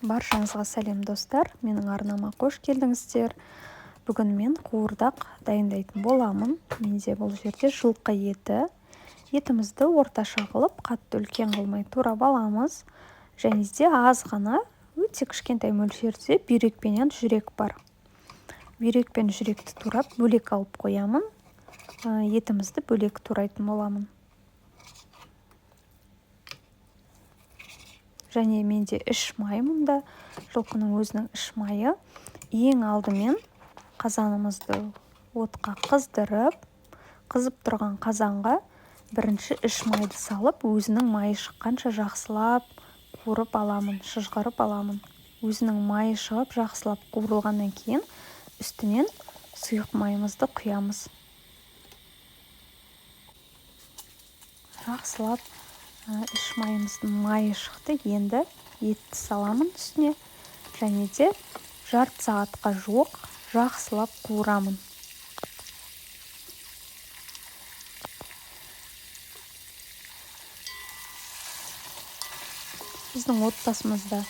Баршаңызға сәлем, достар! Менің арнама қош келдіңіздер. Бүгін мен қуырдақ дайындайтын боламын. Менде бұл жерде жылқы еті. Етімізді орташа қылып, қатты үлкен қылмай турап аламыз. Және де аз ғана, өте кішкентай мөлшерде бүйрек пенен жүрек бар. Бүйрек пен жүректі турап бөлек алып қоямын. Етімізді бөлек турайтын боламын. Және менде іш май мұнда, жылқының өзінің іш майы. Ең алдымен қазанымызды отқа қыздырып, қызып тұрған қазанға бірінші іш майды салып, өзінің майы шыққанша жақсылап қуырып аламын, шыжғырып аламын. Өзінің майы шығып, жақсылап қуырылғаннан кейін үстінен сұйық майымызды құямыз. Жақсылап іш майымыздың майы шықты. Енді етті саламын үстіне және де жарты сағатқа жуық жақсылап қуырамын. Біздің отбасымызда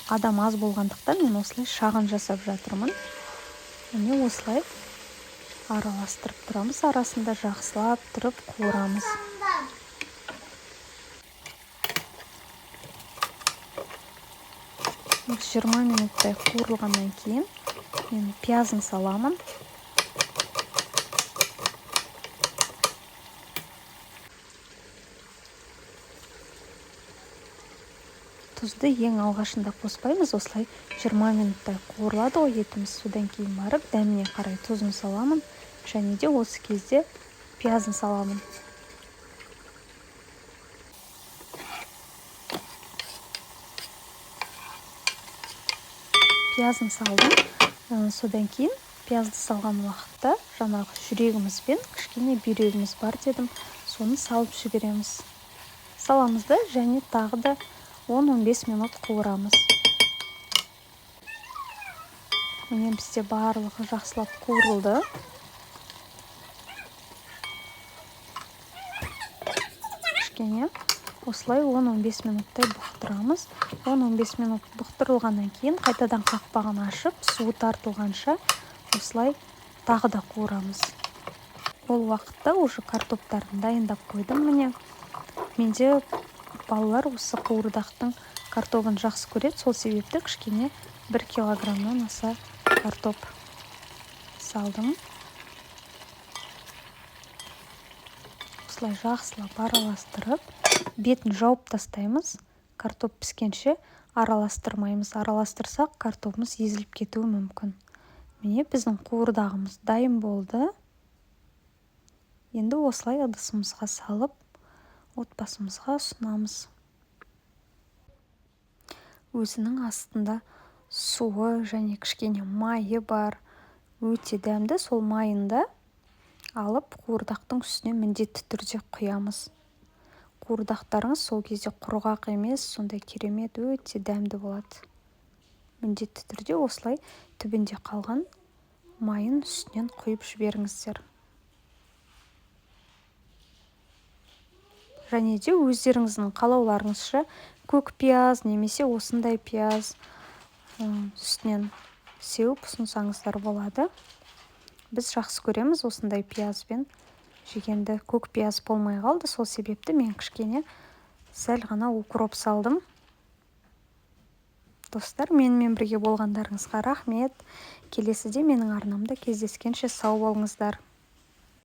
адам аз болғандықтан мен осылай шағын жасап жатырмын. Міне осылай араластырып тұрамыз, арасында жақсылап тұрып қуырамыз. 20 минуттай қуырылғаннан кейін мен пиязын саламын. Тұзды ең алғашында қоспаймыз, осылай 20 минуттай қуырылады ғой етіміз. Содан кейін барып дәміне қарай тұзын саламын және де осы кезде пиязын саламын. Пиязын салдым. Содан кейін пиязды салған уақытта жаңағы жүрегіміз бен кішкене бүйрегіміз бар дедім, соны салып жібереміз. Саламыз да және тағы да 10-15 минут қуырамыз. Міне бізде барлығы жақсылап қуырылды. Кішкене осылай 10-15 минуттай бұқтырамыз. 10-15 минут бұқтырылғаннан кейін қайтадан қақпағын ашып, суы тартылғанша осылай тағы да қуырамыз. Ол уақытта уже картоптарын дайындап қойдым. Міне менде балалар осы қуырдақтың картобын жақсы көреді, сол себепті кішкене 1 килограммнан аса картоп салдым. Осылай жақсылап араластырып, бетін жауып тастаймыз. Картоп піскенше араластырмаймыз. Араластырсақ, картобымыз езіліп кетуі мүмкін. Міне біздің қуырдағымыз дайын болды. Енді осылай ыдысымызға салып, отбасымызға ұсынамыз. Өзінің астында суы және кішкене майы бар, өте дәмді. Сол майын да алып қуырдақтың үстіне міндетті түрде құямыз. Қуырдақтарыңыз сол кезде құрғақ емес, сондай керемет, өте дәмді болады. Міндетті түрде осылай түбінде қалған майын үстінен құйып жіберіңіздер. Және де өздеріңіздің қалауларыңызша көк пияз немесе осындай пияз үстінен сеуіп ұсынсаңыздар болады. Біз жақсы көреміз осындай пиязбен жегенді. Көк пияз болмай қалды, сол себепті мен кішкене сәл ғана укроп салдым. Достар, менімен бірге болғандарыңызға рахмет. Келесіде менің арнамда кездескенше сау болыңыздар.